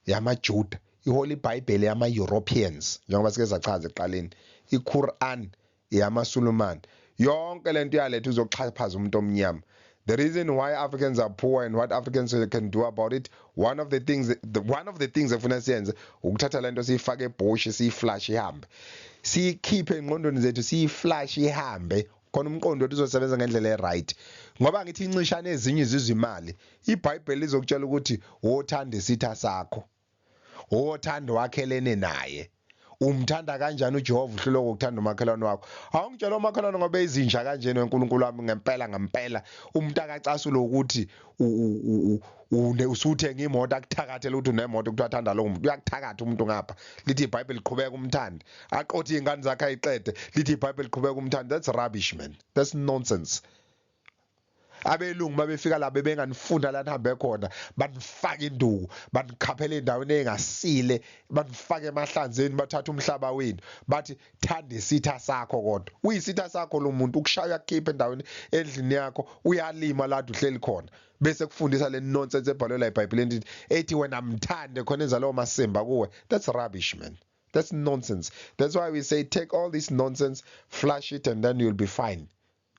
Speaker 1: yamaJuda, iHoly Bible yama-Europeans, njengoba sike sachaza ekuqaleni, iQuran yamaSulumane. Yonke lento yaletha uzoxhaphaza umuntu omnyama. The reason why Africans are poor and what Africans can do about it, one of the things efuna siyenze ukuthatha lento siyifake ebhoshi, siyiflush ihambe, siyikhiphe engqondweni zethu, siyiflush ihambe, khona umqondo wethu uzosebenza ngendlela e-right. Ngoba ngithi incishane ezinye izizwe imali, iBhayibheli lizokutshela ukuthi wothanda isitha sakho, wothanda wakhelene naye. Umthanda kanjani uJehova uhluleka ukuthanda umakhelwane wakho? Awungitshela, umakhelwane ngoba izinja kanjena, weNkulunkulu wami, ngempela ngempela umuntu akacasule ukuthi usuthenga imoto, akuthakathele ukuthi unemoto, ukuthi athanda lo muntu, uyakuthakatha umuntu. Ngapha lithi iBhayibheli liqhubeka umthande, aqothe izingane zakhe ayiqede, lithi iBhayibheli liqhubeka umthande. That's rubbish, man, that's nonsense. Abelungu babefika la bebenganifunda la nihambe khona, banifaka induku, banikhaphela endaweni engasile, banifaka emahlanzeni, bathatha umhlaba wenu, bathi thanda isitha sakho, kodwa uyisitha sakho lo muntu, ukushaya ukukhipha endaweni endlini yakho, uyalima la uhleli khona, bese kufundisa le nonsense ebhalwe la eBhayibhelini ethi wena mthande khona enza lawo masimba kuwe. That's rubbish, man, that's nonsense. That's why we say take all this nonsense, flush it, and then you'll be fine,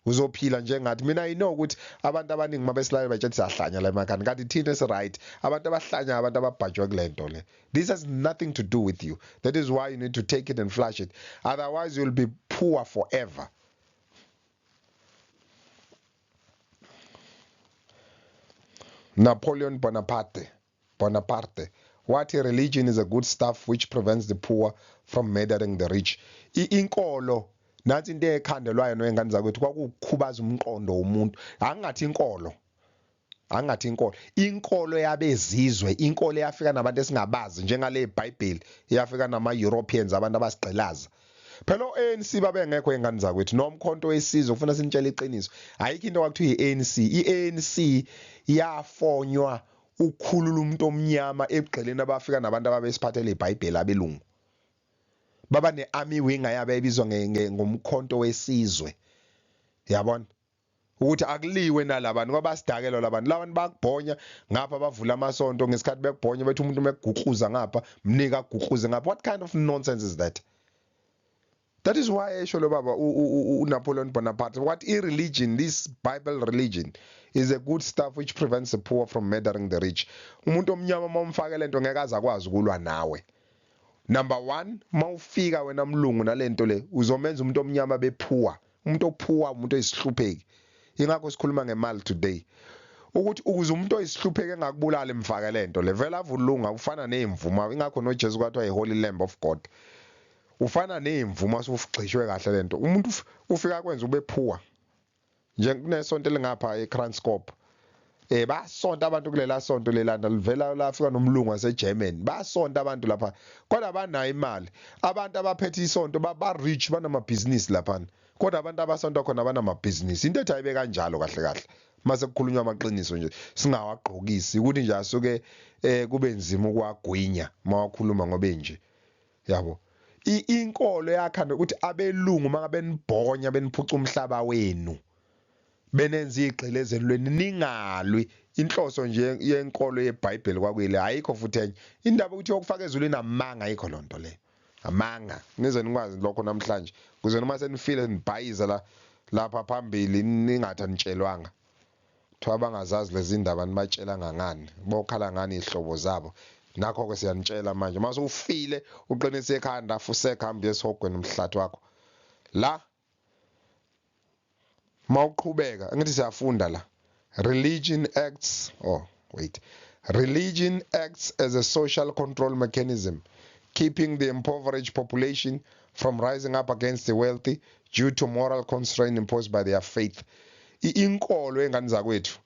Speaker 1: uzophila njengathi. Mina I know ukuthi abantu abaningi mabesilalela batshela siyahlanya la emakhaya, kanti thina esi-right. Abantu abahlanya abantu ababhajwe kule nto le. This has nothing to do with you. That is why you need to take it and flush it, otherwise you'll be poor forever. Napoleon Bonaparte wathi religion is a good stuff which prevents the poor from murdering the rich. Inkolo nansi into ekhandelwayo noyengane zakwethu, kwakukhubaza umqondo womuntu. Angingathi inkolo. Angathi inkolo, inkolo yabezizwe, inkolo eyafika nabantu esingabazi, njengale iBhayibheli eyafika nama-Europeans, abantu abasigqilaza. Phela o-ANC babengekho, ingane zakwethu, nomkhonto wesizwe. Kufuna sinitshele iqiniso, ayikho into kwakuthiwa i-ANC. I-ANC yafonywa ukukhulula umuntu omnyama ebugqileni abafika nabantu ababesiphathele iBhayibheli, abelungu. Baba ne-army wing ayabe ebizwa ngomkhonto wesizwe, yabona, ukuthi akuliwe nalabantu ngoba basidakelwa labantu. Labantu bakubhonya ngapha, bavula amasonto ngesikhathi bekubhonya, bethi umuntu mekugukluza ngapha, mnika agukluze ngapha. What kind of nonsense is that? That is why esho lo baba uNapoleon Bonaparte what i-religion, this Bible religion, is a good stuff which prevents the poor from murdering the rich. Umuntu omnyama uma umfake lento, ngeke aze akwazi ukulwa nawe. Number 1, mawufika wena mlungu nalento le, uzomenza umuntu omnyama bephuwa. Umuntu ophuwa umuntu oyisihlupheki. Ingakho sikhuluma ngemali today, ukuthi ukuze umuntu oyisihlupheki engakubulali, mfake lento le. Vele avulunga, ufana nezimvuma. Ingakho noJesu kwathiwa i-holy lamb of God. Ufana nezimvuma, usufugxishwe kahle lento, umuntu ufika kwenza ube poor. Nje kunesonto elingapha eKranskop, basonta abantu kulela sonto lelanda, livela lafika nomlungu waseGermany. Basonta abantu lapha, kodwa banayo imali. Abantu abaphethe isonto ba rich, banamabhizinisi lapha, kodwa abantu abasonta khona banamabhizinisi. Into ethi ayibe kanjalo kahle kahle, mase kukhulunywa amaqiniso nje, singawagqokisi ukuthi nje asuke kube nzima ukwagwinya mawakhuluma, ngoba nje yabo inkolo yakhanda ukuthi abelungu mangabe nibhonya, beniphuca umhlaba wenu, benenza igqile ezelweni, ningalwi. Inhloso nje yenkolo yeBhayibheli kwakuyile, ayikho futhi enye indaba ukuthi yokufaka ezulwini. Amanga, ayikho lonto leyo, amanga. Nize nikwazi lokho namhlanje, kuze noma senifile nibhayiza la lapha phambili, ningathi anitshelwanga. Kuthiwa bangazazi lezi ndaba, nibatshela ngangani, bokhala ngani izihlobo zabo? Nakho-ke siyanitshela manje, mase ufile uqinise ekhanda, fuseka, hambe esihogweni, umhlathi wakho la. Mawuqhubeka, angithi siyafunda la, religion acts, oh wait, religion acts as a social control mechanism, keeping the impoverished population from rising up against the wealthy due to moral constraint imposed by their faith. Inkolo, engane zakwethu,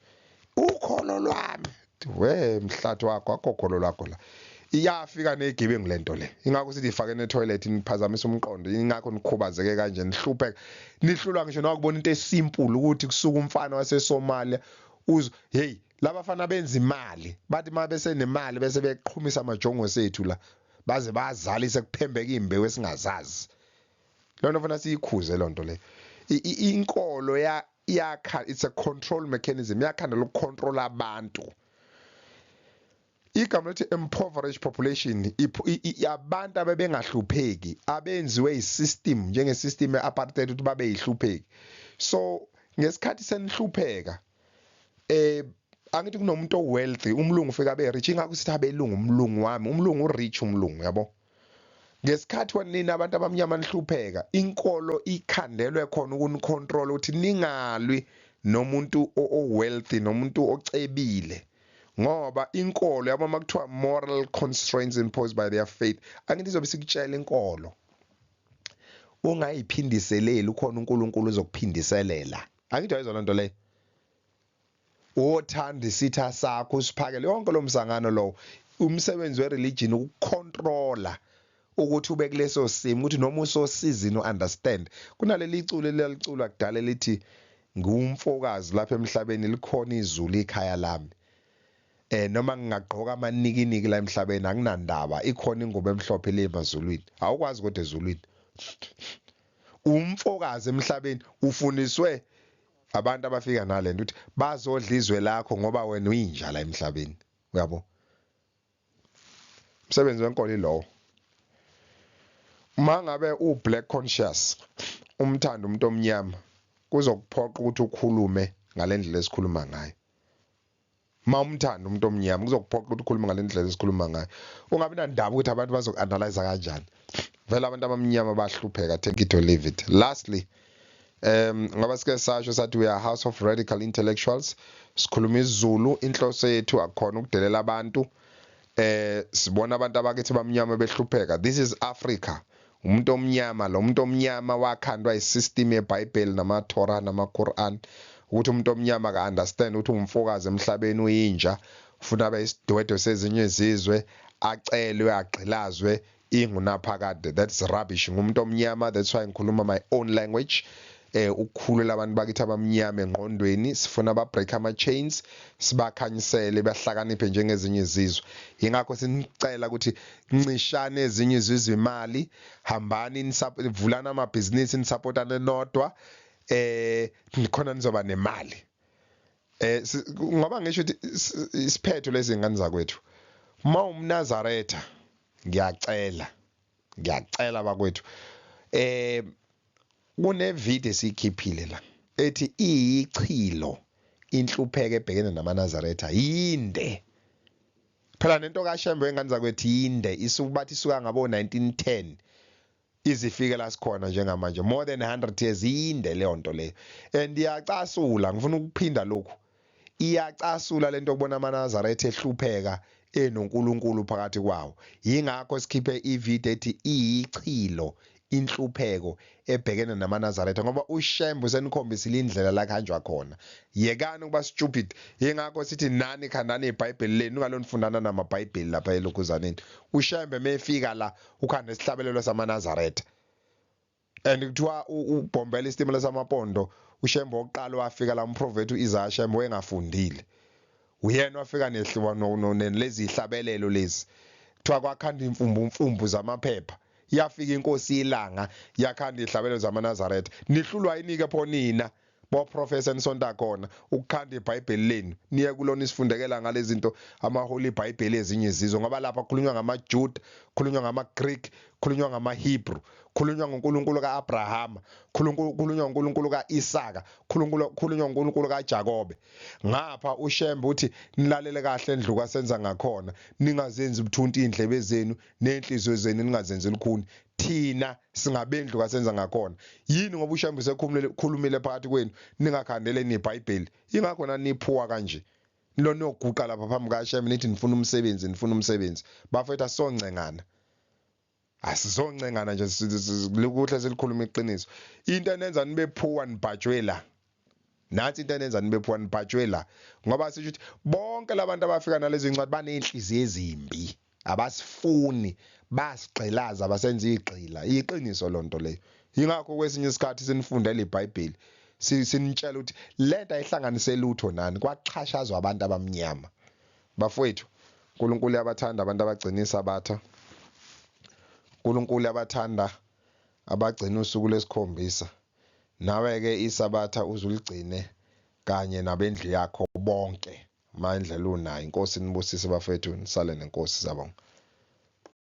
Speaker 1: ukholo lwami, we mhlathi wakho, akho kholo lwakho la. Iyafika nezigebengu lento le. Ingakho sithi ifake ne-toilet, niphazamisa umqondo. Ingakho nikhubazeke kanje, nihlupheka, nihlulwa ngisho nokubona into esimple, ukuthi kusuka umfana waseSomalia uz hey, labafana benza imali, bathi uma besenemali bese beqhumisa amajongo sethu la, baze bazalise, kuphembeka imbewu esingazazi. Lona funa siyikhuze lonto le. Inkolo ya yakha, it's a control mechanism, yakhanda lokucontrol abantu. Igama lethi impoverished population, abantu abebengahlupheki, abenziwe isystem, njenge system ye-apartheid, ukuthi babe yihlupheki. So ngesikhathi senihlupheka, angithi kunomuntu owealthy, umlungu ufika abe rich. Ingakho sithi abelungu, umlungu wami, umlungu urich, umlungu, yabo. Ngesikhathi nina abantu abamnyama nihlupheka, inkolo ikhandelwe khona ukunicontrol ukuthi ningalwi nomuntu o-wealthy, nomuntu ocebile, ngoba inkolo, yabo, makuthiwa moral constraints imposed by their faith, angithi izobe sikutshela inkolo, ungayiphindiseleli, ukhona uNkulunkulu uzokuphindiselela. Angithi ayizona nto leyo? Wothanda isitha sakho, usiphakele, yonke lo msangano lowo. Umsebenzi wereligion ukucontrola ukuthi ube kuleso simo, ukuthi noma usosizini uunderstand. Kunaleli iculo elaliculwa kudala elithi, "Ngumfokazi lapha emhlabeni, likhona izulu ikhaya lami, noma ngingagqoka amanikiniki la emhlabeni, akunandaba, ikhona ingubo emhlophe le emazulwini." Awukwazi kodwa ezulwini. Umfokazi emhlabeni, ufundiswe abantu abafika nalento ukuthi bazodla izwe lakho ngoba wena uyinja la emhlabeni, uyabo. Umsebenzi wenkolo ilowo. Uma ngabe u-black conscious, umthanda umuntu omnyama, kuzokuphoqa ukuthi ukhulume ngalendlela esikhuluma ngayo. Ma umthanda umuntu omnyama, kuzokuphoqa ukuthi ukhulume ngalendlela esikhuluma ngayo, ungabi nandaba ukuthi abantu bazoku-analyze kanjani. Vele abantu abamnyama bahlupheka, take it or leave it. Lastly, ngoba sike sasho sathi we are house of radical intellectuals, sikhuluma isiZulu. Inhloso yethu akukhona ukudelela abantu. Sibona abantu abakithi bamnyama behlupheka. This is Africa. Umuntu omnyama lo, umuntu omnyama wakhandwa isystem yeBhayibheli, namaTorah, namaQuran. Ukuthi umuntu omnyama ka understand ukuthi ungumfokazi emhlabeni, uyinja, ufuna abe isidwedwe sezinye izizwe, acelwe, agqilazwe ingunaphakade. That's rubbish. Ngumuntu omnyama, that's why ngikhuluma my own language, ukukhulula abantu bakithi abamnyama engqondweni. Sifuna ba break ama chains, sibakhanyisele, bahlakaniphe njengezinye izizwe. Ingakho sinicela ukuthi ncishane ezinye izizwe imali, hambani vulana amabhizinisi, nisupportane nodwa, khona nizoba nemali. Ngoba ngisho ukuthi isiphetho lezi ngane zakwethu, uma umNazaretha, ngiyacela, ngiyacela bakwethu, kune video esiyikhiphile la ethi iyichilo inhlupheko ebhekene namaNazaretha. Yinde phela nento kaShembe wengane zakwethu, yinde isuka, bathi isuka ngabo 1910 izifike la sikhona njengamanje, more than 100 years. Yinde leyo nto leyo and iyacasula. Ngifuna ukuphinda lokhu, iyacasula lento okubona amaNazaretha ehlupheka enoNkulunkulu phakathi kwawo. Yingakho sikhiphe ivideo ethi iyichilo inhlupheko ebhekene namaNazaretha, ngoba uShembe usenikhombisile indlela la kuhanjwa khona. Yekani ukuba stupid. Yingakho sithi nani khandani iBhayibheli lenu, ningaloni fundana namaBhayibheli lapha elokhuzaneni. UShembe mefika la ukhanda isihlabelelo samaNazaretha and kuthiwa ubhombela isitimela samapondo. UShembe wokuqala wafika la, umprofeti uIsaiah Shembe, wengafundile, uyena wafika nehluba lezi ihlabelelo lezi. Kuthiwa kwakhanda imfumbu mfumbu zamaphepha, yafika inkosi ilanga, yakhanda ihlabelelo zamaNazaretha. Nihlulwa yini ke pho nina boprofessor nisonta khona ukukhanda iBhayibheli lenu, niye kulona isifundekela ngalezi zinto, amaholi iBhayibheli ezinye izizwe? Ngoba lapha kukhulunywa ngamaJuda, kukhulunywa ngamaGreek, kukhulunywa ngamaHebrew, kukhulunywa ngoNkulunkulu kaAbrahama, kukhulunywa ngoNkulunkulu kaIsaka, kukhulunywa ngoNkulunkulu kaJakobe. Ngapha uShembe uthi nilalele kahle endlu kasenza ngakhona, ningazenzi ubuthunti indlebe zenu nenhliziyo zenu ningazenzi lukhuni. Thina singabendlu kasenza ngakhona yini? Ngoba uShembe sekhulumile phakathi kwenu, ningakhandele neBhayibheli. Ingakho naniphuwa kanje, nilona yoguqa lapha phambi kaShembe, nithi nifuna umsebenzi, nifuna umsebenzi. Bafethu, asizoncengana, asizoncengana nje, likuhle silikhuluma iqiniso. Into enenza nibe phuwa, nibhajwe la, nathi into enenza nibe phuwa, nibhajwe la, ngoba sisho ukuthi bonke labantu abafika nalezi ncwadi baney'nhliziyo ezimbi, abasifuni, basigqilaza, basenza igqila. Iqiniso lonto leyo. Ingakho kwesinye isikhathi sinifundela iBhayibheli, sinitshela ukuthi lento ayihlanganise lutho nani, kwaxhashazwa abantu abamnyama. Bafowethu, uNkulunkulu uyabathanda abantu abagcina isabatha. uNkulunkulu uyabathanda abagcina usuku lwesikhombisa. Nawe-ke isabatha uzuligcine kanye nabendlu yakho bonke, ma indlela unayo. Inkosi nibusise bafethu, nisale nenkosi. Sabonga.